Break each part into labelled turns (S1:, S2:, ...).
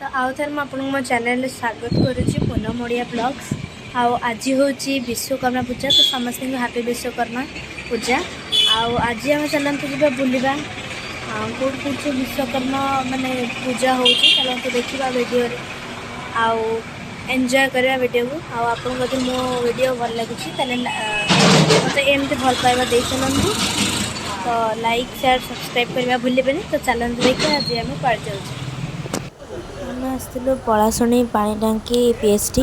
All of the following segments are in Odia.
S1: ତ ଆଉ ଥରେ ମୁଁ ଆପଣଙ୍କୁ ମୋ ଚ୍ୟାନେଲରେ ସ୍ୱାଗତ କରୁଛି, ପୁନମ ଓଡ଼ିଆ ବ୍ଲଗ୍ସ। ଆଉ ଆଜି ହେଉଛି ବିଶ୍ୱକର୍ମା ପୂଜା, ତ ସମସ୍ତଙ୍କୁ ହାପି ବିଶ୍ୱକର୍ମା ପୂଜା। ଆଉ ଆଜି ଆମେ ଚାଲନ୍ତୁ ଯିବା ବୁଲିବା, କେଉଁଠି କେଉଁଠି ସବୁ ବିଶ୍ୱକର୍ମା ମାନେ ପୂଜା ହେଉଛି, ଚାଲନ୍ତୁ ଦେଖିବା ଭିଡ଼ିଓରେ ଆଉ ଏନ୍ଜୟ କରିବା ଭିଡ଼ିଓକୁ। ଆଉ ଆପଣଙ୍କୁ ଯଦି ମୋ ଭିଡ଼ିଓ ଭଲ ଲାଗୁଛି, ତାହେଲେ ମୋତେ ଏମିତି ଭଲ ପାଇବା ଦେଇ ଚାଲନ୍ତୁ। ତ ଲାଇକ୍, ସେୟାର, ସବସ୍କ୍ରାଇବ୍ କରିବା ଭୁଲିବେନି। ତ ଚାଲନ୍ତୁ ଦେଖିବା ଆଜି ଆମେ କୁଆଡ଼େ ଯାଉଛେ। ଆମେ ଆସିଥିଲୁ ପଳାଶୁଣି ପାଣି ଟାଙ୍କି PHD।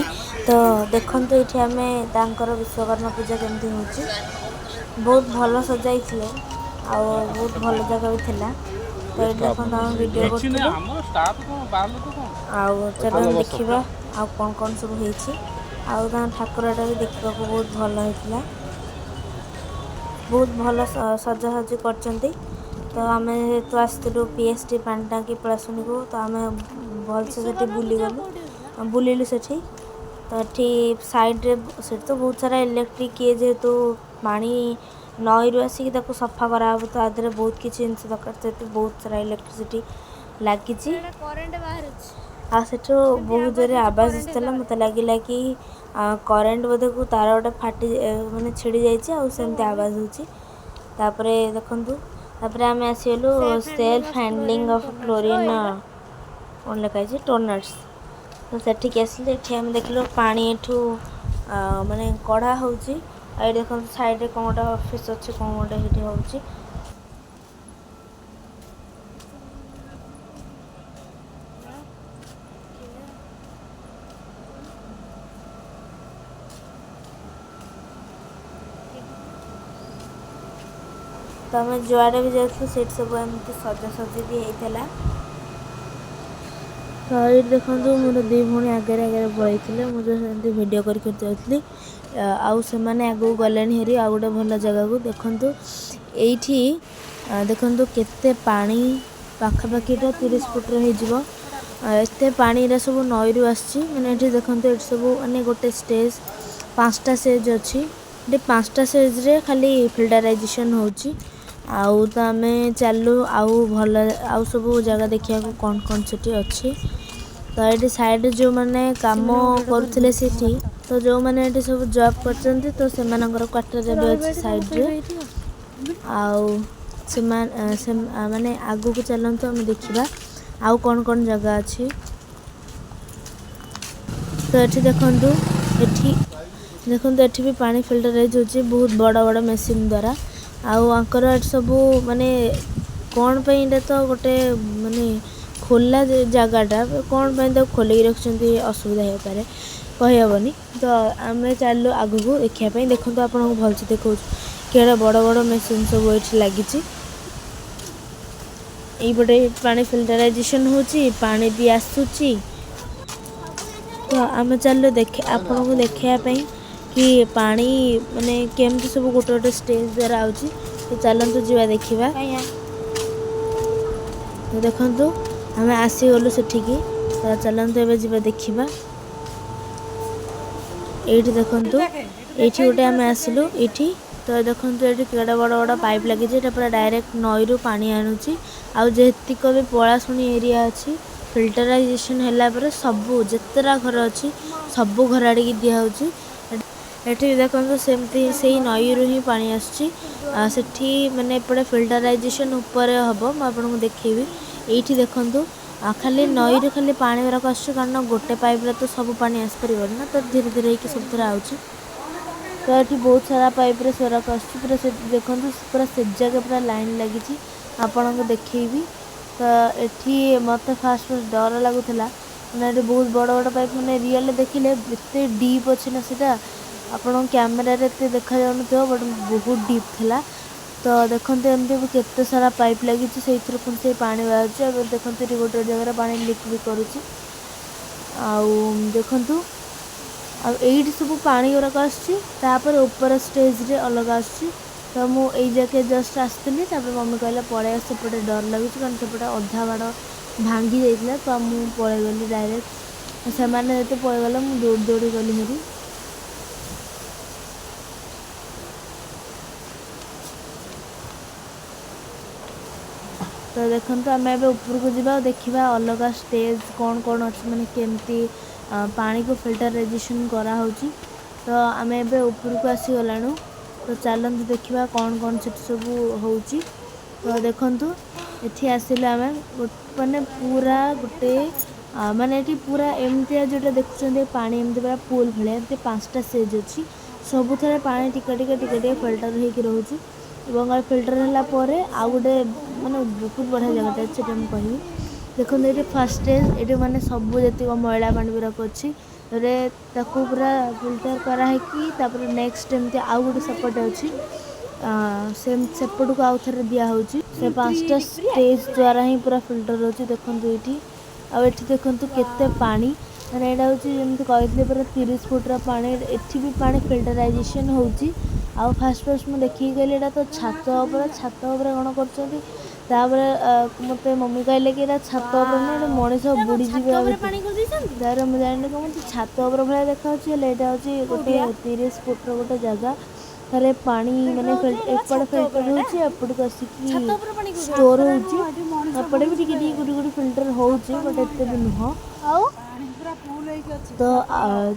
S1: ତ ଦେଖନ୍ତୁ, ଏଇଠି ଆମେ ତାଙ୍କର ବିଶ୍ୱକର୍ମା ପୂଜା କେମିତି ହେଉଛି। ବହୁତ ଭଲ ସଜାଇଥିଲେ ଆଉ ବହୁତ ଭଲ ଜାଗା ବି ଥିଲା। ତ ଏଇଠି ଦେଖନ୍ତୁ, ଆମେ ଭିଡ଼ିଓ କରୁଥିଲୁ। ଆଉ ଚାଲନ୍ତୁ ଦେଖିବା ଆଉ କ'ଣ କ'ଣ ସବୁ ହେଇଛି। ଆଉ ତାଙ୍କ ଠାକୁରଟା ବି ଦେଖିବାକୁ ବହୁତ ଭଲ ହେଇଥିଲା, ବହୁତ ଭଲ ସଜାସଜି କରିଛନ୍ତି। ତ ଆମେ ଯେହେତୁ ଆସିଥିଲୁ PHD ପାଣି ଟାଙ୍କି ପଳାଶୁଣିକୁ, ତ ଆମେ ଭଲସେ ସେଠି ବୁଲିଗଲୁ, ବୁଲିଲୁ ସେଠି। ତ ଏଠି ସାଇଡ଼୍ରେ ସେଠି ତ ବହୁତ ସାରା ଇଲେକ୍ଟ୍ରିକ୍ ଇଏ, ଯେହେତୁ ପାଣି ନଈରୁ ଆସିକି ତାକୁ ସଫା କରାହେବ, ତ ତା ଦେହରେ ବହୁତ କିଛି ଜିନିଷ ଦରକାର, ସେଠି ବହୁତ ସାରା ଇଲେକ୍ଟ୍ରିସିଟି ଲାଗିଛି। ଆଉ ସେଠୁ ବହୁତ ଜୋରରେ ଆବାଜ ଆସୁଥିଲା। ମୋତେ ଲାଗିଲା କି କରେଣ୍ଟ ବୋଧେ କେଉଁ ତାର ଗୋଟେ ଫାଟି ମାନେ ଛିଡ଼ି ଯାଇଛି ଆଉ ସେମିତି ଆବାଜ ହେଉଛି। ତାପରେ ଦେଖନ୍ତୁ, ତାପରେ ଆମେ ଆସିଗଲୁ ସେଲ୍ଫ ହ୍ୟାଣ୍ଡଲିଂ ଅଫ୍ କ୍ଲୋରିନ୍, କ'ଣ ଲେଖା ହେଇଛି, ଟୋନର୍ସ। ତ ସେଠିକି ଆସିଲେ ଏଠି ଆମେ ଦେଖିଲୁ ପାଣି ଏଠୁ ମାନେ କଢ଼ା ହେଉଛି। ଆଉ ଏଠି ଦେଖନ୍ତୁ, ସାଇଡ଼୍ରେ କ'ଣ ଗୋଟେ ଅଫିସ୍ ଅଛି, କ'ଣ ଗୋଟେ ସେଠି ହେଉଛି। ତ ଆମେ ଯୁଆଡ଼େ ବି ଯାଉଥିଲୁ, ସେଇଠି ସବୁ ଏମିତି ସଜାସଜି ବି ହେଇଥିଲା। ତ ଏଇଠି ଦେଖନ୍ତୁ, ମୋର ଦୁଇ ଭଉଣୀ ଆଗରେ ଆଗରେ ପଳେଇଥିଲେ, ମୁଁ ତ ସେମିତି ଭିଡ଼ିଓ କରିକି ଯାଉଥିଲି। ଆଉ ସେମାନେ ଆଗକୁ ଗଲେଣି ହେରି ଆଉ ଗୋଟେ ଭଲ ଜାଗାକୁ। ଦେଖନ୍ତୁ, ଏଇଠି ଦେଖନ୍ତୁ କେତେ ପାଣି, ପାଖାପାଖି ଏଇଟା 30 ଫୁଟର ହେଇଯିବ। ଏତେ ପାଣିରେ ସବୁ ନଈରୁ ଆସିଛି। ମାନେ ଏଠି ଦେଖନ୍ତୁ, ଏଠି ସବୁ ମାନେ ଗୋଟେ ଷ୍ଟେଜ୍, 5ଟା ଷ୍ଟେଜ୍ ଅଛି ଏଠି। 5ଟା ଷ୍ଟେଜ୍ରେ ଖାଲି ଫିଲ୍ଟରାଇଜେସନ୍ ହେଉଛି। ଆଉ ତ ଆମେ ଚାଲୁ ଆଉ ଭଲ ଆଉ ସବୁ ଜାଗା ଦେଖିବାକୁ, କ'ଣ କ'ଣ ସେଠି ଅଛି। ତ ଏଠି ସାଇଡ଼୍ରେ ଯେଉଁମାନେ କାମ କରୁଥିଲେ ସେଠି, ତ ଯେଉଁମାନେ ଏଠି ସବୁ ଜବ୍ କରୁଛନ୍ତି, ତ ସେମାନଙ୍କର କ୍ୱାର୍ଟର ଏବେ ଅଛି ସାଇଡ଼୍ରେ। ଆଉ ସେମାନେ ମାନେ ଆଗକୁ ଚାଲନ୍ତୁ, ଆମେ ଦେଖିବା ଆଉ କ'ଣ କ'ଣ ଜାଗା ଅଛି। ତ ଏଠି ଦେଖନ୍ତୁ, ଏଠି ଦେଖନ୍ତୁ, ଏଠି ବି ପାଣି ଫିଲ୍ଟରାଇଜ୍ ହେଉଛି ବହୁତ ବଡ଼ ବଡ଼ ମେସିନ୍ ଦ୍ୱାରା। ଆଉ ଆଙ୍କର ଏଠି ସବୁ ମାନେ କ'ଣ ପାଇଁ ଏଇଟା ତ ଗୋଟେ ମାନେ ଖୋଲା ଜାଗାଟା, କ'ଣ ପାଇଁ ତାକୁ ଖୋଲିକି ରଖିଛନ୍ତି? ଅସୁବିଧା ହେଇପାରେ, କହିହେବନି। ତ ଆମେ ଚାଲିଲୁ ଆଗକୁ ଦେଖିବା ପାଇଁ। ଦେଖନ୍ତୁ, ଆପଣଙ୍କୁ ଭଲସେ ଦେଖାଉଛି, କେଡ଼େ ବଡ଼ ବଡ଼ ମେସିନ୍ ସବୁ ଏଠି ଲାଗିଛି। ଏଇପଟେ ପାଣି ଫିଲ୍ଟରାଇଜେସନ୍ ହେଉଛି, ପାଣି ବି ଆସୁଛି। ତ ଆମେ ଚାଲିଲୁ ଦେଖେ ଆପଣଙ୍କୁ ଦେଖାଇବା ପାଇଁ କି ପାଣି ମାନେ କେମିତି ସବୁ ଗୋଟେ ଗୋଟେ ଷ୍ଟେଜ୍ ଦ୍ୱାରା ଆଉଛି। ତ ଚାଲନ୍ତୁ ଯିବା ଦେଖିବା। ତ ଦେଖନ୍ତୁ, ଆମେ ଆସିଗଲୁ ସେଠିକି। ତ ଚାଲନ୍ତୁ ଏବେ ଯିବା ଦେଖିବା। ଏଇଠି ଦେଖନ୍ତୁ, ଏଇଠି ଗୋଟେ ଆମେ ଆସିଲୁ ଏଇଠି। ତ ଦେଖନ୍ତୁ, ଏଠି କେଡ଼େ ବଡ଼ ବଡ଼ ପାଇପ୍ ଲାଗିଛି। ଏଇଟା ପୁରା ଡାଇରେକ୍ଟ ନଈରୁ ପାଣି ଆଣୁଛି। ଆଉ ଯେତିକ ବି ପଳାଶୁଣି ଏରିଆ ଅଛି, ଫିଲ୍ଟରାଇଜେସନ୍ ହେଲା ପରେ ସବୁ ଯେତେଟା ଘର ଅଛି, ସବୁ ଘର ଆଡ଼ିକି ଦିଆହେଉଛି। ଏଠି ବି ଦେଖନ୍ତୁ, ସେମିତି ସେଇ ନଈରୁ ହିଁ ପାଣି ଆସୁଛି। ସେଠି ମାନେ ଏପଟେ ଫିଲ୍ଟରାଇଜେସନ୍ ଉପରେ ହେବ, ମୁଁ ଆପଣଙ୍କୁ ଦେଖେଇବି। ଏଇଠି ଦେଖନ୍ତୁ, ଖାଲି ନଈରୁ ଖାଲି ପାଣି ଗୁଡ଼ାକ ଆସୁଛି, କାରଣ ଗୋଟେ ପାଇପ୍ରେ ତ ସବୁ ପାଣି ଆସିପାରିବନି ନା। ତ ଧୀରେ ଧୀରେ ହେଇକି ସବୁଥିରେ ଆଉଛି। ତ ଏଠି ବହୁତ ସାରା ପାଇପ୍ରେ ସେଗୁଡ଼ାକ ଆସୁଛି। ପୁରା ସେ ଦେଖନ୍ତୁ, ପୁରା ସେ ଜାଗା ପୁରା ଲାଇନ୍ ଲାଗିଛି, ଆପଣଙ୍କୁ ଦେଖେଇବି। ତ ଏଠି ମୋତେ ଫାଷ୍ଟ ଫାଷ୍ଟ ଡର ଲାଗୁଥିଲା, ମାନେ ଏଠି ବହୁତ ବଡ଼ ବଡ଼ ପାଇପ୍, ମାନେ ରିଅଲ୍ରେ ଦେଖିଲେ ଏତେ ଡିପ୍ ଅଛି ନା, ସେଇଟା ଆପଣଙ୍କ କ୍ୟାମେରାରେ ଏତେ ଦେଖାଯାଉନଥିବ, ବଟ୍ ବହୁତ ଡିପ୍ ଥିଲା। ତ ଦେଖନ୍ତୁ, ଏମିତି ବି କେତେ ସାରା ପାଇପ୍ ଲାଗିଛି, ସେଇଥିରୁ ପୁଣି ସେଇ ପାଣି ବାହାରୁଛି। ଆଉ ଦେଖନ୍ତୁ, ଏଠି ଗୋଟେ ଗୋଟେ ଜାଗାରେ ପାଣି ଲିକ୍ ବି କରୁଛି। ଆଉ ଦେଖନ୍ତୁ, ଆଉ ଏଇଠି ସବୁ ପାଣି ଗୁଡ଼ାକ ଆସୁଛି, ତାପରେ ଉପର ଷ୍ଟେଜ୍ରେ ଅଲଗା ଆସୁଛି। ତ ମୁଁ ଏଇ ଯାକେ ଜଷ୍ଟ ଆସିଥିଲି, ତାପରେ ମମି କହିଲା ପଳେଇ ଆସ, ସେପଟେ ଡର ଲାଗୁଛି, କାରଣ ସେପଟେ ଅଧା ବାଡ଼ ଭାଙ୍ଗି ଯାଇଥିଲା। ତ ମୁଁ ପଳେଇଗଲି ଡାଇରେକ୍ଟ। ସେମାନେ ଯେତେ ପଳେଇଗଲେ, ମୁଁ ଦୌଡ଼ି ଦୌଡ଼ି ଗଲି ହେରି। ତ ଦେଖନ୍ତୁ, ଆମେ ଏବେ ଉପରକୁ ଯିବା ଆଉ ଦେଖିବା ଅଲଗା ଷ୍ଟେଜ୍ କ'ଣ କ'ଣ ଅଛି, ମାନେ କେମିତି ପାଣିକୁ ଫିଲ୍ଟରାଇଜେସନ୍ କରାହେଉଛି। ତ ଆମେ ଏବେ ଉପରକୁ ଆସିଗଲାଣୁ। ତ ଚାଲନ୍ତୁ ଦେଖିବା କ'ଣ କ'ଣ ସେଠି ସବୁ ହେଉଛି। ତ ଦେଖନ୍ତୁ, ଏଠି ଆସିଲେ ଆମେ ମାନେ ପୁରା ଗୋଟେ ମାନେ ଏଠି ପୁରା ଏମିତିଆ ଯେଉଁଟା ଦେଖୁଛନ୍ତି, ପାଣି ଏମିତି ପୁରା ପୁଲ୍ ଭଳିଆ। ଏମିତି 5ଟା ଷ୍ଟେଜ୍ ଅଛି, ସବୁଥିରେ ପାଣି ଟିକେ ଟିକେ ଟିକେ ଟିକେ ଫିଲ୍ଟର ହେଇକି ରହୁଛି। ଏବଂ ଫିଲ୍ଟର ହେଲା ପରେ ଆଉ ଗୋଟେ ମାନେ ବହୁତ ବଢ଼ିଆ ଜାଗାଟା ଅଛି, ସେଟା ମୁଁ କହିବି। ଦେଖନ୍ତୁ, ଏଇଠି ଫାର୍ଷ୍ଟ ଷ୍ଟେଜ୍। ଏଠି ମାନେ ସବୁ ଯେତିକ ମଇଳା ପାଣି ଗୁଡ଼ାକ ଅଛି, ତାପରେ ତାକୁ ପୁରା ଫିଲ୍ଟର କରାହେଇକି ତାପରେ ନେକ୍ସଟ ଏମିତି ଆଉ ଗୋଟେ ସେପଟେ ଅଛି, ସେ ସେପଟକୁ ଆଉ ଥରେ ଦିଆହେଉଛି। ସେ 5ଟା ଷ୍ଟେଜ୍ ଦ୍ୱାରା ହିଁ ପୁରା ଫିଲ୍ଟର ହେଉଛି। ଦେଖନ୍ତୁ ଏଇଠି, ଆଉ ଏଠି ଦେଖନ୍ତୁ କେତେ ପାଣି। ମାନେ ଏଇଟା ହେଉଛି, ଯେମିତି କହିଥିଲି, ପୁରା 30 ଫୁଟର ପାଣି। ଏଠି ବି ପାଣି ଫିଲ୍ଟରାଇଜେସନ୍ ହେଉଛି। ଆଉ ଫାର୍ଷ୍ଟ ଫାର୍ଷ୍ଟ ମୁଁ ଦେଖିକି କହିଲି, ଏଇଟା ତ ଛାତ ଉପରେ, ଛାତ ଉପରେ କ'ଣ କରୁଛନ୍ତି? ତାପରେ ମୋତେ ମମି କହିଲେ କି ଏଇଟା ଛାତ ଉପରେ ନୁହଁ, ଏଇଟା ମଣିଷ ବୁଡ଼ିଯିବେ। ତାପରେ ମୁଁ ଜାଣିଲି କ'ଣ ମୋତେ ଛାତ ଉପରେ ଭଳିଆ ଦେଖାଯାଉଛି, ହେଲେ ଏଇଟା ହେଉଛି ଗୋଟେ 30 ଫୁଟର ଗୋଟେ ଜାଗା। ତାହେଲେ ପାଣି ମାନେ ଏପଟେ ଫିଲ୍ଟର ହେଉଛି, ଏପଟକୁ ଆସିକି ଷ୍ଟୋର୍ ହେଉଛି। ଏପଟେ ବି ଟିକେ ଟିକେ ଗୋଟେ ଗୋଟେ ଫିଲ୍ଟର ହେଉଛି, ବଟ୍ ଏତେ ବି ନୁହଁ। ତ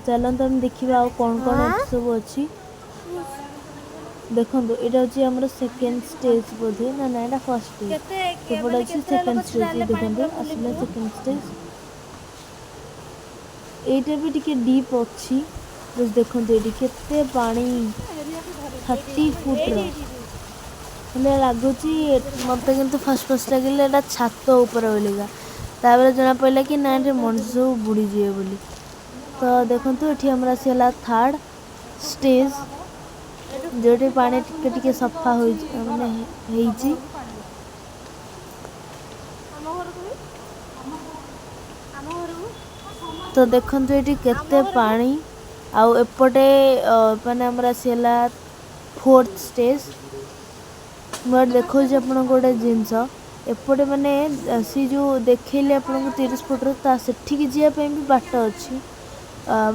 S1: ଚାଲନ୍ତୁ ଆମେ ଦେଖିବା ଆଉ କ'ଣ କ'ଣ ଏଠି ସବୁ ଅଛି। ଦେଖନ୍ତୁ, ଏଇଟା ହେଉଛି ଆମର ସେକେଣ୍ଡ ଷ୍ଟେଜ୍ ବୋଧେ। ନା ନା, ଏଇଟା ଫାର୍ଷ୍ଟ ଷ୍ଟେଜ୍, ସେପଟେ ଅଛି ସେକେଣ୍ଡ ଷ୍ଟେଜ୍। ଦେଖନ୍ତୁ, ଆସିଲା ସେକେଣ୍ଡ ଷ୍ଟେଜ୍। ଏଇଟା ବି ଟିକେ ଡିପ୍ ଅଛି। ଦେଖନ୍ତୁ ଏଇଠି କେତେ ପାଣି, 30 ଫୁଟର ହେଲେ ଲାଗୁଛି ମୋତେ। କିନ୍ତୁ ଫାର୍ଷ୍ଟ ଫାର୍ଷ୍ଟ ଲାଗିଲା ଏଇଟା ଛାତ ଉପରେ ବୋଲିକା। ତାପରେ ଜଣାପଡ଼ିଲା କି ନା, ଏଠି ମଣିଷ ସବୁ ବୁଡ଼ିଯିବେ ବୋଲି। ତ ଦେଖନ୍ତୁ, ଏଠି ଆମର ଆସିଗଲା ଥାର୍ଡ଼ ଷ୍ଟେଜ୍, ଯେଉଁଠି ପାଣି ଟିକେ ଟିକେ ସଫା ହୋଇଛି, ମାନେ ହେଇଛି। ତ ଦେଖନ୍ତୁ ଏଠି କେତେ ପାଣି। ଆଉ ଏପଟେ ମାନେ ଆମର ଆସିଗଲା ଫୋର୍ଥ ଷ୍ଟେଜ୍। ମୁଁ ଏଠି ଦେଖାଉଛି ଆପଣଙ୍କୁ ଗୋଟେ ଜିନିଷ। ଏପଟେ ମାନେ ସେ ଯେଉଁ ଦେଖେଇଲେ ଆପଣଙ୍କୁ 30 ଫୁଟର, ତା ସେଠିକି ଯିବା ପାଇଁ ବି ବାଟ ଅଛି।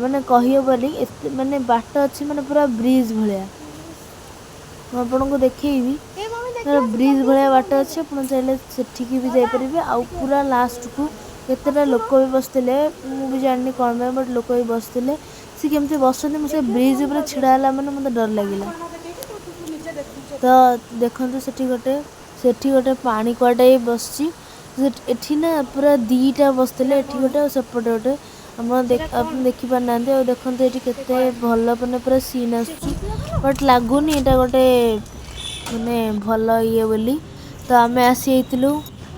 S1: ମାନେ କହିହେବନି, ଏତେ ମାନେ ବାଟ ଅଛି, ମାନେ ପୁରା ବ୍ରିଜ୍ ଭଳିଆ। ମୁଁ ଆପଣଙ୍କୁ ଦେଖେଇବି, ବ୍ରିଜ୍ ଭଳିଆ ବାଟ ଅଛି, ଆପଣ ଚାହିଁଲେ ସେଠିକି ବି ଯାଇପାରିବେ। ଆଉ ପୁରା ଲାଷ୍ଟକୁ କେତେଟା ଲୋକ ବି ବସିଥିଲେ, ମୁଁ ବି ଜାଣିନି କ'ଣ ପାଇଁ, ବଟ୍ ଲୋକ ବି ବସିଥିଲେ। ସେ କେମିତି ବସନ୍ତି? ମୁଁ ସେ ବ୍ରିଜ୍ ଉପରେ ଛିଡ଼ା ହେଲା ମାନେ ମୋତେ ଡର ଲାଗିଲା। ତ ଦେଖନ୍ତୁ, ସେଠି ଗୋଟେ ପାଣି କୁଆଟେ ବସିଛି। ଏଠି ନା ପୁରା ଦୁଇଟା ବସିଥିଲେ, ଏଠି ଗୋଟେ ଆଉ ସେପଟେ ଗୋଟେ। ଆପଣ ଦେଖିପାରୁନାହାନ୍ତି। ଆଉ ଦେଖନ୍ତୁ ଏଠି କେତେ ଭଲ, ମାନେ ପୁରା ସିନ୍ ଆସୁଛି, ବଟ୍ ଲାଗୁନି ଏଇଟା ଗୋଟେ ମାନେ ଭଲ ଇଏ ବୋଲି। ତ ଆମେ ଆସିଯାଇଥିଲୁ।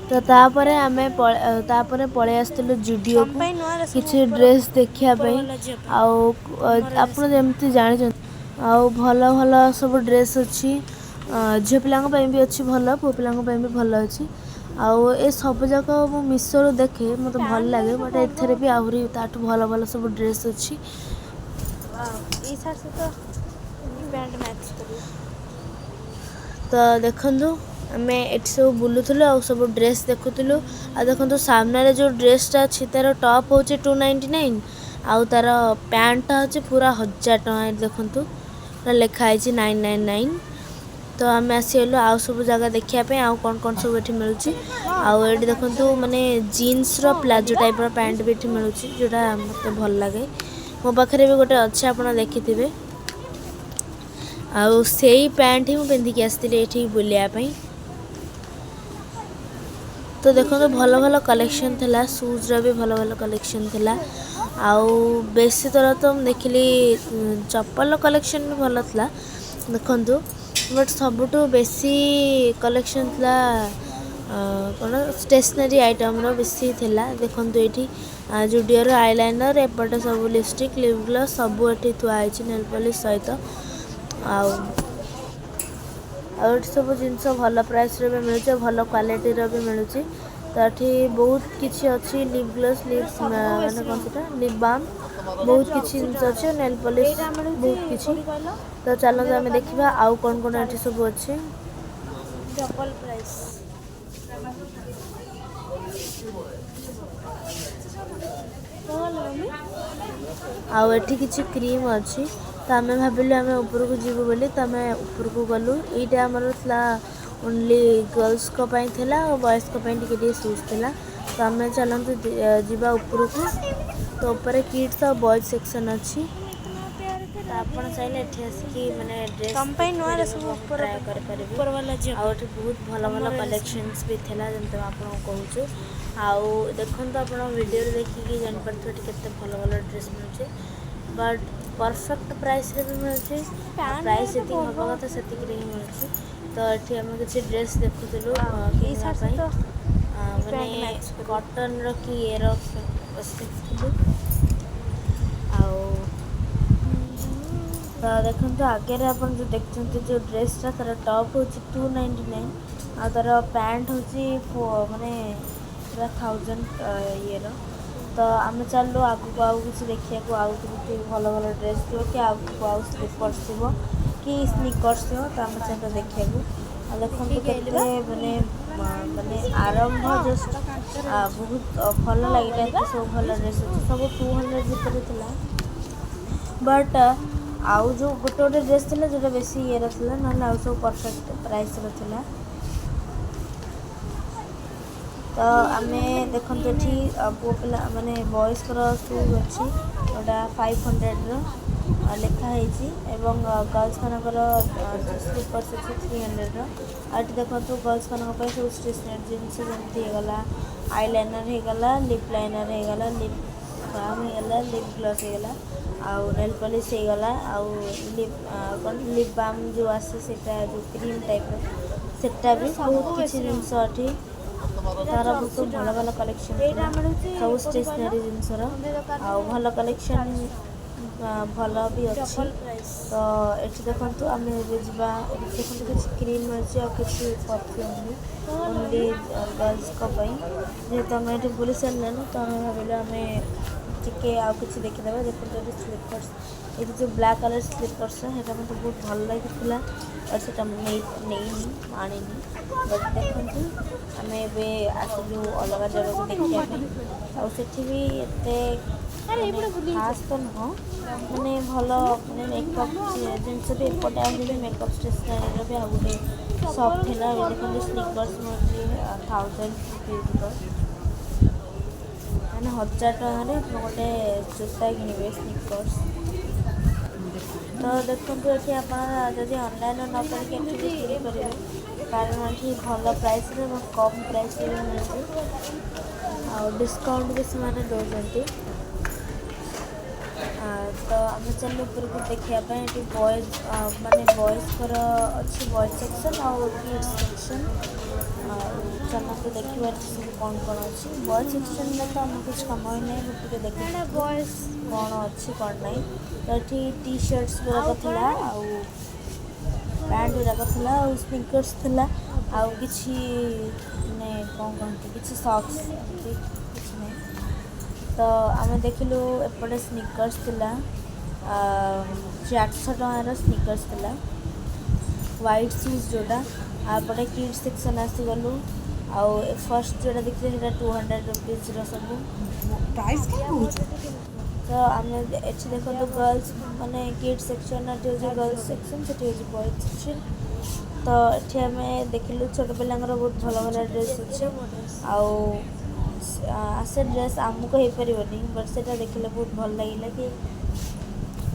S1: ତ ତାପରେ ଆମେ ତାପରେ ପଳେଇ ଆସିଥିଲୁ ଜୁଡ଼ିଓକୁ କିଛି ଡ୍ରେସ୍ ଦେଖିବା ପାଇଁ। ଆଉ ଆପଣ ଯେମିତି ଜାଣିଛନ୍ତି, ଆଉ ଭଲ ଭଲ ସବୁ ଡ୍ରେସ୍ ଅଛି। ଝିଅ ପିଲାଙ୍କ ପାଇଁ ବି ଅଛି ଭଲ, ପୁଅ ପିଲାଙ୍କ ପାଇଁ ବି ଭଲ ଅଛି। ଆଉ ଏ ସବୁଯାକ ମୁଁ ମିଶୋରୁ ଦେଖେ, ମୋତେ ଭଲ ଲାଗେ, ବଟ୍ ଏଥିରେ ବି ଆହୁରି ତାଠୁ ଭଲ ଭଲ ସବୁ ଡ୍ରେସ୍ ଅଛି।
S2: ଏଇ ସାର୍ଟ ସହିତ ପ୍ୟାଣ୍ଟ ମ୍ୟାଚ୍ କରିବ।
S1: ତ ଦେଖନ୍ତୁ, ଆମେ ଏଠି ସବୁ ବୁଲୁଥିଲୁ ଆଉ ସବୁ ଡ୍ରେସ୍ ଦେଖୁଥିଲୁ। ଆଉ ଦେଖନ୍ତୁ, ସାମ୍ନାରେ ଯେଉଁ ଡ୍ରେସ୍ଟା ଅଛି, ତା'ର ଟପ୍ ହେଉଛି 299, ଆଉ ତା'ର ପ୍ୟାଣ୍ଟଟା ହେଉଛି ପୁରା 1000 ଟଙ୍କା। ଏଠି ଦେଖନ୍ତୁ, ପୁରା ଲେଖା ହେଇଛି 999। ତ ଆମେ ଆସିଗଲୁ ଆଉ ସବୁ ଜାଗା ଦେଖିବା ପାଇଁ, ଆଉ କ'ଣ କ'ଣ ସବୁ ଏଠି ମିଳୁଛି। ଆଉ ଏଠି ଦେଖନ୍ତୁ, ମାନେ ଜିନ୍ସର ପ୍ଲାଜୋ ଟାଇପ୍ର ପ୍ୟାଣ୍ଟ ବି ଏଠି ମିଳୁଛି, ଯେଉଁଟା ମୋତେ ଭଲ ଲାଗେ। ମୋ ପାଖରେ ବି ଗୋଟେ ଅଛି, ଆପଣ ଦେଖିଥିବେ। ଆଉ ସେଇ ପ୍ୟାଣ୍ଟ ହିଁ ମୁଁ ପିନ୍ଧିକି ଆସିଥିଲି ଏଠି ବୁଲିବା ପାଇଁ। ତ ଦେଖନ୍ତୁ, ଭଲ ଭଲ କଲେକ୍ସନ୍ ଥିଲା, ସୁଜ୍ର ବି ଭଲ ଭଲ କଲେକ୍ସନ୍ ଥିଲା। ଆଉ ବେଶୀ ଥର ତ ମୁଁ ଦେଖିଲି ଚପଲର କଲେକ୍ସନ୍ ବି ଭଲ ଥିଲା, ଦେଖନ୍ତୁ। ବଟ୍ ସବୁଠୁ ବେଶୀ କଲେକ୍ସନ୍ ଥିଲା କ'ଣ, ଷ୍ଟେସନାରୀ ଆଇଟମ୍ର ବେଶୀ ଥିଲା। ଦେଖନ୍ତୁ, ଏଇଠି ଜୁଡ଼ିଓର ଆଇଲାଇନର୍, ଏପଟେ ସବୁ ଲିପଷ୍ଟିକ୍, ଲିପ୍ ଗ୍ଲସ୍ ସବୁ ଏଠି ଥୁଆ ହେଇଛି ନେଲ୍ ପଲିସ୍ ସହିତ। ଆଉ ଆଉ ଏଠି ସବୁ ଜିନିଷ ଭଲ ପ୍ରାଇସ୍ରେ ବି ମିଳୁଛି ଆଉ ଭଲ କ୍ୱାଲିଟିର ବି ମିଳୁଛି। ତ ଏଠି ବହୁତ କିଛି ଅଛି, ଲିପ୍ ଗ୍ଲସ୍, ଲିପ୍ ମାନେ କ'ଣ ସେଟା, ଲିପ୍ ବାମ୍, ବହୁତ କିଛି ଜିନିଷ ଅଛି, ଆଉ ନେଲ୍ ପଲିସ୍, ବହୁତ କିଛି। ତ ଚାଲନ୍ତୁ ଆମେ ଦେଖିବା ଆଉ କ'ଣ କ'ଣ ଏଠି ସବୁ ଅଛି।
S2: Double price.
S1: ଆଉ ଏଠି କିଛି କ୍ରିମ୍ ଅଛି। ତ ଆମେ ଭାବିଲୁ ଆମେ ଉପରକୁ ଯିବୁ ବୋଲି, ତ ଆମେ ଉପରକୁ ଗଲୁ। ଏଇଟା ଆମର ଥିଲା ଓନ୍ଲି ଗର୍ଲସଙ୍କ ପାଇଁ ଥିଲା ଆଉ ବଏଜ୍ଙ୍କ ପାଇଁ ଟିକେ ଟିକେ ସୁଜ୍ ଥିଲା। ତ ଆମେ ଚାଲନ୍ତୁ ଯିବା ଉପରକୁ। ତ ଉପରେ କିଡ଼୍ସ ଆଉ ବଏଜ୍ ସେକ୍ସନ୍ ଅଛି। ତ ଆପଣ ଚାହିଁଲେ ଏଠି ଆସିକି ମାନେ ଡ୍ରେସ୍
S2: ତମ ପାଇଁ ନୂଆ
S1: ଦେଖିପାରିବେ
S2: ସବୁ
S1: ଏବଂ
S2: ଉପର
S1: ଟ୍ରାଏ କରିପାରିବେ।
S2: ଉପର ବାଲା ଝିଅ
S1: ଆଉ
S2: ପାଇଁ
S1: ଏଠି ବହୁତ ଭଲ ଭଲ
S2: ତମର ଏରା ସବୁ
S1: କଲେକ୍ସନ୍ସ ବି ଥିଲା, ଯେମିତି ମୁଁ ଆପଣଙ୍କୁ କହୁଛୁ। ଆଉ ଦେଖନ୍ତୁ, ଆପଣ ଭିଡ଼ିଓରେ ଦେଖିକି ଜାଣିପାରୁଥିବେ ଏଠି କେତେ ଭଲ ଭଲ ଡ୍ରେସ୍ ମିଳୁଛି, ବଟ୍ ପରଫେକ୍ଟ ପ୍ରାଇସ୍ରେ ବି ମିଳୁଛି ଆଉ
S2: ପ୍ୟାଣ୍ଟ
S1: ପ୍ରାଇସ୍
S2: ଗୁରା ତ
S1: ଯେତିକି
S2: ଭଲ
S1: ହେବା କଥା
S2: ଅଛି।
S1: ସେତିକିରେ ହିଁ ମିଳୁଛି। ତ ଏଠି ଆମେ କିଛି ଡ୍ରେସ୍ ଦେଖୁଥିଲୁ
S2: ୱାଓ, ଏଇ
S1: କିଣିବା
S2: ସାର୍ଟ
S1: ପାଇଁ,
S2: ସହିତ ଏଇ
S1: ମାନେ
S2: ପ୍ୟାଣ୍ଟ ମ୍ୟାଚ୍ କରିବ।
S1: କଟନ୍ର କି ଇଏର ବସି ଦେଖୁଥିଲୁ। ଆଉ ତ ଦେଖନ୍ତୁ, ଆଗରେ ଆପଣ ଯେଉଁ ଦେଖୁଛନ୍ତି ଯେଉଁ ଡ୍ରେସ୍ଟା, ତା'ର ଟପ୍ ହେଉଛି 299 ଆଉ ତା'ର ପ୍ୟାଣ୍ଟ ହେଉଛି ମାନେ ପୁରା 1000 ଇଏର। ତ ଆମେ ଚାଲିଲୁ ଆଗକୁ ଆଉ କିଛି ଦେଖିବାକୁ, ଆଉ କିଛି ଭଲ ଭଲ ଡ୍ରେସ୍ ଥିବ କି ଆଗକୁ ଆଉ ସ୍ଲିପର୍ସ ଥିବ କି ସ୍ନିକର୍ସ ଥିବ। ତ ଆମେ ଚାଲିଲୁ ଦେଖିବାକୁ। ଆଉ ଦେଖନ୍ତୁ
S2: ଦେଖିକି ଆଇଲି
S1: କେତେ
S2: ବା।
S1: ମାନେ ମାନେ ଆରମ୍ଭ
S2: ହଁ
S1: ଜଷ୍ଟ
S2: ସେଟା କାନ୍ଥରେ ଅଛି।
S1: ବହୁତ ଭଲ
S2: ହଁ
S1: ଲାଗିଲା।
S2: ଗଲି ବା
S1: ଏତେ ସବୁ ଭଲ ଡ୍ରେସ୍ ଅଛି, ସବୁ 200 ଭିତରେ ଥିଲା। ବଟ୍ ଆଉ ଯେଉଁ ଗୋଟେ ଗୋଟେ ଡ୍ରେସ୍ ଥିଲା ଯେଉଁଟା ବେଶୀ ଇଏର ଥିଲା, ନହେଲେ ଆଉ ସବୁ ପରଫେକ୍ଟ ପ୍ରାଇସ୍ର ଥିଲା। ତ ଆମେ ଦେଖନ୍ତୁ, ଏଠି ପୁଅ ପିଲା ମାନେ ବଏଜ୍ଙ୍କର ସୁଜ୍ ଅଛି ଯେଉଁଟା 500ର ଲେଖା ହେଇଛି ଏବଂ ଗର୍ଲସମାନଙ୍କର ସ୍ଲିପର୍ସ ଅଛି 300ର। ଆଉ ଏଠି ଦେଖନ୍ତୁ, ଗର୍ଲସମାନଙ୍କ ପାଇଁ ସବୁ ଷ୍ଟେସନାରୀ ଜିନିଷ ଯେମିତି ହେଇଗଲା ଆଇଲାଇନର୍ ହେଇଗଲା, ଲିପ୍ ଲାଇନର୍ ହେଇଗଲା, ଲିପ୍ ବାମ୍ ହେଇଗଲା, ଲିପ୍ ଗ୍ଲସ୍ ହେଇଗଲା ଆଉ ନେଲ୍ ପଲିସ୍ ହେଇଗଲା ଆଉ ଲିପ୍ କ'ଣ ଲିପ୍ ବାମ୍ ଯେଉଁ ଆସେ, ସେଇଟା ଯେଉଁ କ୍ରିମ୍ ଟାଇପ୍ର, ସେଟା
S2: ଏରା
S1: ବି
S2: ସବୁ
S1: ବହୁତ କିଛି
S2: ବେଶୀ
S1: ଜିନିଷ
S2: ନୁହଁ।
S1: ଏଠି
S2: ଏଇଟା
S1: ତାର
S2: ହଉଛି
S1: ବହୁତ
S2: 80
S1: ଭଲ
S2: ଟଙ୍କାର।
S1: ଭଲ କଲେକ୍ସନ୍
S2: ଏଇଟା
S1: ଥିଲା
S2: ମିଳୁଛି
S1: ସବୁ
S2: କୋଉଠି କହିଲ,
S1: ଷ୍ଟେସନାରୀ ଜିନିଷର।
S2: ସନ୍ଧ୍ୟା ଦୋକାନରେ
S1: ଆଉ ଭଲ କଲେକ୍ସନ୍
S2: 40 ଟଙ୍କା,
S1: ଭଲ ବି ଅଛି।
S2: Double price.
S1: ତ ଏଠି ଦେଖନ୍ତୁ, ଆମେ ଏବେ ଯିବା। ଏଠି ଦେଖନ୍ତୁ, କିଛି କ୍ରିମ୍ ମିଳୁଛି ଆଉ କିଛି ପରଫ୍ୟୁମ୍ ବି ଓନ୍ଲି ଗର୍ଲସଙ୍କ ପାଇଁ। ଯେହେତୁ ଆମେ ଏଠି ବୁଲି ସାରିଲେଣି, ତ ଆମେ ଭାବିଲୁ ଆମେ ଟିକେ ଆଉ କିଛି ଦେଖିଦେବା। ଦେଖନ୍ତୁ, ଏଠି ସ୍ଲିପର୍ସ, ଏଠି ଯେଉଁ ବ୍ଲାକ୍ କଲର୍ ସ୍ଲିପର୍ସ, ସେଇଟା ମୋତେ ବହୁତ ଭଲ ଲାଗିଥିଲା, ବଟ୍ ସେଇଟା ମୁଁ ନେଇନି, ଆଣିନି। ବଟ୍ ଦେଖନ୍ତୁ, ଆମେ ଏବେ ଆସିଲୁ ଅଲଗା ଜାଗାକୁ ଦେଖିବା ପାଇଁ। ଆଉ ସେଠି ବି ଏତେ
S2: ଆରେ
S1: ମାନେ
S2: ଏଇପଟେ ବୁଲିକି
S1: ଖାସ୍
S2: ଚାଲ।
S1: ତ ନୁହଁ, ମାନେ ଭଲ ମାନେ ମେକଅପ୍ ଜିନିଷ ବି ଏପଟେ ଆହୁରି ବି ମେକଅପ୍ ଷ୍ଟେସନାରୀର ବି ଆଉ ଗୋଟେ ସପ୍
S2: ଚପଲ
S1: ଥିଲା।
S2: କିନ୍ତୁ
S1: ଏବେ
S2: ଭଲ
S1: ଦେଖନ୍ତୁ,
S2: ଭଲ
S1: ସ୍ନିକର୍ସ
S2: ଅଛି।
S1: ମିଳୁଛି 1000 ରୁପିଜ୍ର, ମାନେ 1000 ଟଙ୍କାରେ ଆପଣ ଗୋଟେ ଜୋତା କିଣିବେ, ସ୍ନିକର୍ସ। ତ ଦେଖନ୍ତୁ, ଏଠି ଆପଣ ଯଦି ଅନଲାଇନ୍ରେ ନ
S2: ମୁଁ
S1: କରିକି ଏଠି ବି
S2: ପିନ୍ଧୁଛି ଏମିତିଆ।
S1: କିଣିପାରିବେ, କାରଣ ଏଠି ଭଲ ପ୍ରାଇସ୍ରେ ଏବଂ କମ୍ ପ୍ରାଇସ୍ରେ ବି ମିଳୁଛି ଆଉ ଡିସକାଉଣ୍ଟ ବି ସେମାନେ ଦେଉଛନ୍ତି। ତ ଆମେ ଚାଲିଲୁ ଉପରକୁ ଦେଖିବା ପାଇଁ। ଏଠି ବଏଜ୍ ମାନେ ବଏଜ୍ଙ୍କର ଅଛି ବଏଜ୍ ସେକ୍ସନ୍ ଆଉ କିଡ଼୍ସ ସେକ୍ସନ୍। ଆଉ ଚାଲନ୍ତୁ ଦେଖିବା ଏଠି ସବୁ କ'ଣ କ'ଣ ଅଛି। ବଏଜ୍ ସେକ୍ସନ୍ରେ ତ ଆମର କିଛି କାମ ହିଁ ନାହିଁ, ମୁଁ ଟିକେ
S2: ଏଇଟା
S1: ଦେଖିଦେଇଥିଲି
S2: ବଏଜ୍
S1: କ'ଣ ଅଛି କ'ଣ ନାହିଁ। ତ ଏଠି ଟି ସାର୍ଟସ୍
S2: ଆଉ
S1: ଗୁଡ଼ାକ
S2: ଉପର
S1: ଥିଲା
S2: ନାହିଁ।
S1: ଆଉ ପ୍ୟାଣ୍ଟ ଗୁଡ଼ାକ ଥିଲା ଆଉ ସ୍ନିକର୍ସ ଥିଲା ଆଉ କିଛି ମାନେ କ'ଣ କହନ୍ତି, କିଛି ସକ୍ସ, ଏମିତି କିଛି ନାହିଁ। ତ ଆମେ ଦେଖିଲୁ ଏପଟେ ସ୍ନିକର୍ସ ଥିଲା, 400 ଟଙ୍କାର ସ୍ନିକର୍ସ ଥିଲା, ହ୍ୱାଇଟ୍ ସୁଜ୍ ଯେଉଁଟା। ଆଉ ଏପଟେ କିଡ଼୍ ସେକ୍ସନ୍ ଆସିଗଲୁ। ଆଉ ଫାର୍ଷ୍ଟ ଯେଉଁଟା ଦେଖିଲେ ସେଇଟା 200 ରୁପିଜ୍ର ସବୁ।
S3: ପ୍ରାଇସ୍ କାଇଁ କହୁଛୁ?
S1: ତ ଆମେ ଏଠି ଦେଖନ୍ତୁ, ଗର୍ଲସ ମାନେ କିଡ଼୍ ସେକ୍ସନ୍, ଏଠି ହେଉଛି ଗର୍ଲସ ସେକ୍ସନ୍, ସେଠି ହେଉଛି ବଏଜ୍ ସେକ୍ସନ୍। ତ ଏଠି ଆମେ ଦେଖିଲୁ ଛୋଟ ପିଲାଙ୍କର ବହୁତ ଭଲ ଭଲ ଡ୍ରେସ୍ ଅଛି।
S2: ଏଇଟା ମୋ ଡ୍ରେସ୍।
S1: ଆଉ ସେ ଡ୍ରେସ୍ ଆମକୁ ହେଇପାରିବନି, ବଟ୍ ସେଇଟା ଦେଖିଲେ ବହୁତ ଭଲ ଲାଗିଲା କି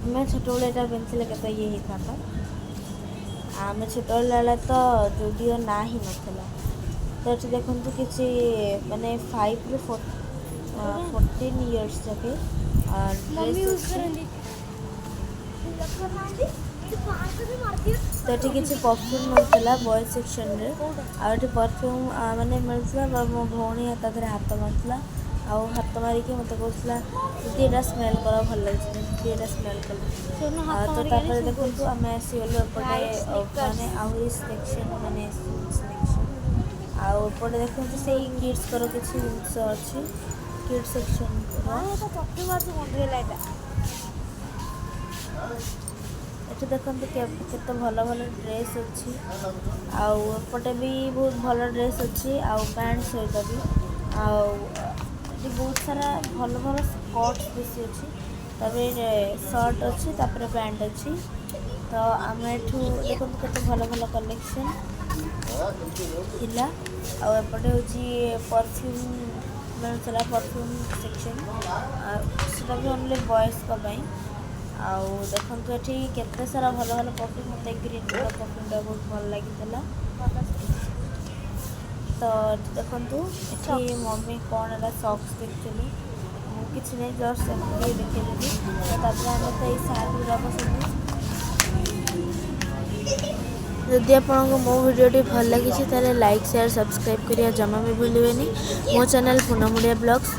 S1: ଆମେ ଛୋଟବେଳେ ଏଇଟା ପିନ୍ଧିଥିଲେ କେତେ ଇଏ ହେଇଥାନ୍ତା। ଆମେ ଛୋଟବେଳେ ବେଳେ ତ ଜୁଡ଼ିଓ ନାଁ ହିଁ ନଥିଲା। ତ ଏଠି ଦେଖନ୍ତୁ, କିଛି ମାନେ 5ରୁ 14 ଇୟର୍ସ ଯାକେ
S2: ମମି
S1: ଡ୍ରେସ୍
S2: ୟୁଜ୍
S1: ଅଛି।
S2: କରନ୍ତି।
S1: ତ ଏଠି କିଛି ପରଫ୍ୟୁମ୍ ମିଳୁଥିଲା ବଏଜ୍ ସେକ୍ସନ୍ରେ। ଆଉ ଏଠି ପରଫ୍ୟୁମ୍ ମାନେ ମିଳୁଥିଲା ବା ମୋ ଭଉଣୀ ତା ଦେହରେ ହାତ ମାରୁଥିଲା ଆଉ ହାତ ମାରିକି ମୋତେ କହୁଥିଲା, "ଦିଦି, ଏଇଟା ସ୍ମେଲ୍ କର, ଭଲ ଲାଗୁଛି। ଦିଦି, ଏଇଟା ସ୍ମେଲ୍ କର।"
S2: ଶୁଣୁ, ହାତ
S1: ତ
S2: ମାରିକି ଆଣି
S1: ତାପରେ ଦେଖନ୍ତୁ,
S2: ଶୁଙ୍ଘୁଛି।
S1: ଆମେ ଆସିଗଲୁ ଏପଟେ
S2: ହ୍ୱାଇଟ୍ ସ୍ନିକର୍ସ।
S1: ମାନେ ଆହୁରି ସେକ୍ସନ୍, ମାନେ ସୁଜ୍ ସେକ୍ସନ୍। ଆଉ ଏପଟେ ଦେଖନ୍ତୁ, ସେଇ କିଡ଼୍ସଙ୍କର କିଛି ଜିନିଷ ଅଛି, କିଡ଼୍ ସେକ୍ସନ୍ର।
S2: ହଁ, ଏଟା ପରଫ୍ୟୁମ୍ ବାସୁ ଗନ୍ଧେଇଲା ଏଇଟା।
S1: ଏଠି ଦେଖନ୍ତୁ, କେତେ ଭଲ ଭଲ ଡ୍ରେସ୍ ଅଛି। ଆଉ ଏପଟେ ବି ବହୁତ ଭଲ ଡ୍ରେସ୍ ଅଛି ଆଉ ପ୍ୟାଣ୍ଟ ସହିତ ବି। ଆଉ ଏଠି ବହୁତ ସାରା ଭଲ ଭଲ ସ୍କର୍ଟସ୍ ବେଶୀ ଅଛି, ତାପରେ ସର୍ଟ ଅଛି, ତାପରେ ପ୍ୟାଣ୍ଟ ଅଛି। ତ ଆମେ ଏଠୁ ଦେଖନ୍ତୁ କେତେ ଭଲ ଭଲ କଲେକ୍ସନ୍। ଥିଲା। ଆଉ ଏପଟେ ହେଉଛି ପରଫ୍ୟୁମ୍ ମିଳୁଥିଲା, ପରଫ୍ୟୁମ୍ ସେକ୍ସନ୍। ଆଉ ସେଟା ବି ଓନ୍ଲି ବଏଜ୍ଙ୍କ ପାଇଁ। ଆଉ ଦେଖନ୍ତୁ, ଏଠି କେତେ ସାରା ଭଲ ଭଲ ପରଫ୍ୟୁମ୍। ମୋତେ ଗ୍ରୀନ୍ କଲର୍ ପରଫ୍ୟୁମ୍ଟା ବହୁତ ଭଲ ଲାଗିଥିଲା। ତ ଏଠି ଦେଖନ୍ତୁ, ଏଠି ମମି କ'ଣ ଏଟା ସକ୍ସ ଦେଖୁଛନ୍ତି। ମୁଁ କିଛି ନାହିଁ, ଜଷ୍ଟ ଏମିତି ଦେଖେଇଦେଲି। ତ ତାପରେ ଆମେ ତ ଏଇ ସାର୍ଟ ଗୁଡ଼ାକ ସବୁ। ଯଦି ଆପଣଙ୍କୁ ମୋ ଭିଡ଼ିଓଟି ଭଲ ଲାଗିଛି, ତାହେଲେ ଲାଇକ୍, ସେୟାର, ସବସ୍କ୍ରାଇବ୍ କରିବା ଜମା ବି ଭୁଲିବେନି। ମୋ ଚ୍ୟାନେଲ୍ ପୁନମ ଓଡ଼ିଆ ବ୍ଲଗ୍ସ।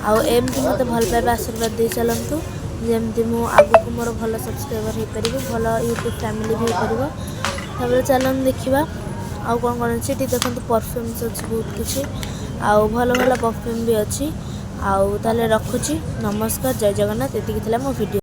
S1: ଆଉ ଏମିତି ମୋତେ ଭଲ ପାଇବା, ଆଶୀର୍ବାଦ ଦେଇ ଚାଲନ୍ତୁ, ଯେମିତି ମୁଁ ଆଗକୁ ମୋର ଭଲ ସବସ୍କ୍ରାଇବର୍ ହେଇପାରିବି, ଭଲ ୟୁଟ୍ୟୁବ୍ ଫ୍ୟାମିଲି ବି ହେଇପାରିବ। ତାପରେ ଚାଲନ୍ତୁ ଦେଖିବା ଆଉ କ'ଣ କ'ଣ ଅଛି ଏଠି। ଦେଖନ୍ତୁ, ପରଫ୍ୟୁମ୍ସ ଅଛି ବହୁତ କିଛି, ଆଉ ଭଲ ଭଲ ପରଫ୍ୟୁମ୍ ବି ଅଛି। ଆଉ ତାହେଲେ ରଖୁଛି, ନମସ୍କାର, ଜୟ ଜଗନ୍ନାଥ। ଏତିକି ଥିଲା ମୋ ଭିଡ଼ିଓ।